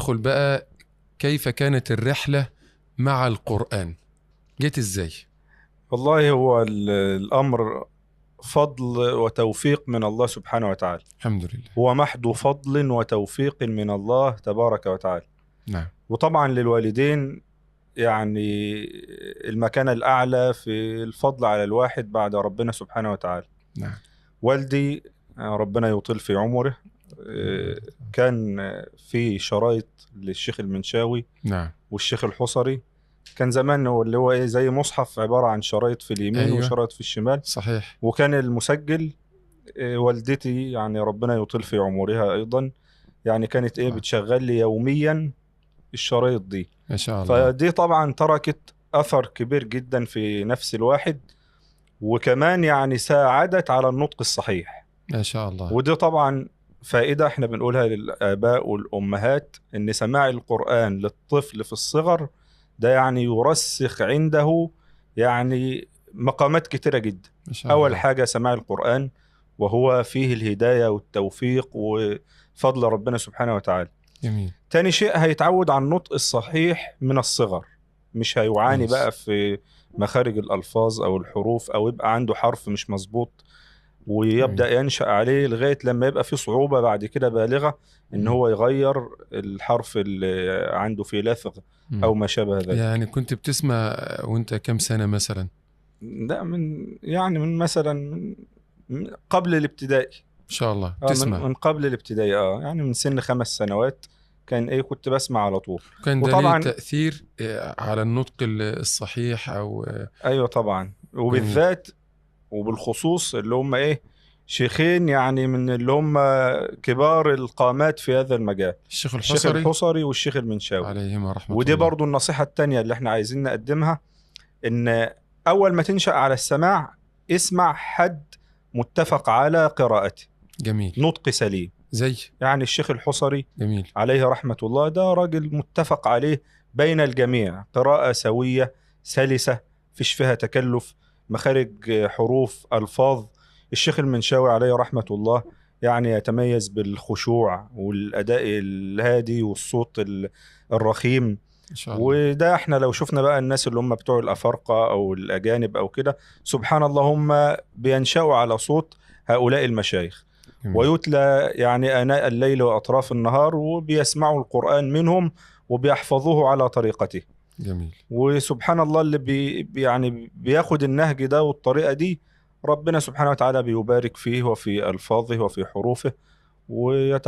ندخل بقى كيف كانت الرحلة مع القرآن، جيت ازاي؟ والله هو الأمر فضل وتوفيق من الله سبحانه وتعالى. الحمد لله. هو محض فضل وتوفيق من الله تبارك وتعالى. نعم. وطبعا للوالدين يعني المكانة الأعلى في الفضل على الواحد بعد ربنا سبحانه وتعالى. نعم. والدي ربنا يطيل في عمره، كان في شرايط للشيخ المنشاوي. نعم. والشيخ الحصري، كان زمان اللي هو ايه زي مصحف عبارة عن شرايط في اليمين. أيوة. وشرايط في الشمال. صحيح. وكان المسجل والدتي يعني ربنا يطيل في عمرها أيضا، يعني كانت ايه بتشغل لي يوميا الشرايط دي. ما شاء الله. فدي طبعا تركت أثر كبير جدا في نفس الواحد، وكمان يعني ساعدت على النطق الصحيح. ما شاء الله. ودي طبعا فائدة احنا بنقولها للآباء والأمهات، إن سماع القرآن للطفل في الصغر ده يعني يرسخ عنده يعني مقامات كتيرة جدا. ما شاء الله. أول حاجة سماع القرآن، وهو فيه الهداية والتوفيق وفضل ربنا سبحانه وتعالى. جميل. تاني شيء هيتعود على النطق الصحيح من الصغر، مش هيعاني بقى في مخارج الألفاظ أو الحروف، أو يبقى عنده حرف مش مظبوط ويبدأ ينشأ عليه لغاية لما يبقى في صعوبة بعد كده بالغة إن هو يغير الحرف اللي عنده فيه لثغ أو ما شابه ذلك. يعني كنت بتسمع وانت كم سنة مثلا؟ لا، من يعني من مثلا من قبل الابتدائي. إن شاء الله. تسمع من قبل الابتدائي، يعني من سن 5 سنوات كان ايه كنت بسمع على طول. كان ده ليه تأثير على النطق الصحيح أو؟ أيوة طبعا، وبالذات وبالخصوص اللي هم ايه شيخين يعني من اللي هم كبار القامات في هذا المجال، الشيخ الحصري، والشيخ المنشاوي عليهما رحمة ودي الله. برضو النصيحة التانية اللي احنا عايزين نقدمها، ان اول ما تنشأ على السماع اسمع حد متفق على قراءته. جميل. نطق سليم زي يعني الشيخ الحصري. جميل. عليه رحمة الله، ده راجل متفق عليه بين الجميع، قراءة سوية سلسة فيش فيها تكلف، مخارج حروف ألفاظ. الشيخ المنشاوي عليه رحمة الله يعني يتميز بالخشوع والأداء الهادي والصوت الرخيم. إن شاء الله. وده احنا لو شفنا بقى الناس اللي هم بتوع الأفارقة أو الأجانب أو كده، سبحان الله هم بينشأوا على صوت هؤلاء المشايخ. جميل. ويتلى يعني آناء الليل وأطراف النهار، وبيسمعوا القرآن منهم وبيحفظوه على طريقته. جميل. وسبحان الله اللي يعني بياخد النهج ده والطريقة دي، ربنا سبحانه وتعالى بيبارك فيه وفي ألفاظه وفي حروفه ويتقبل.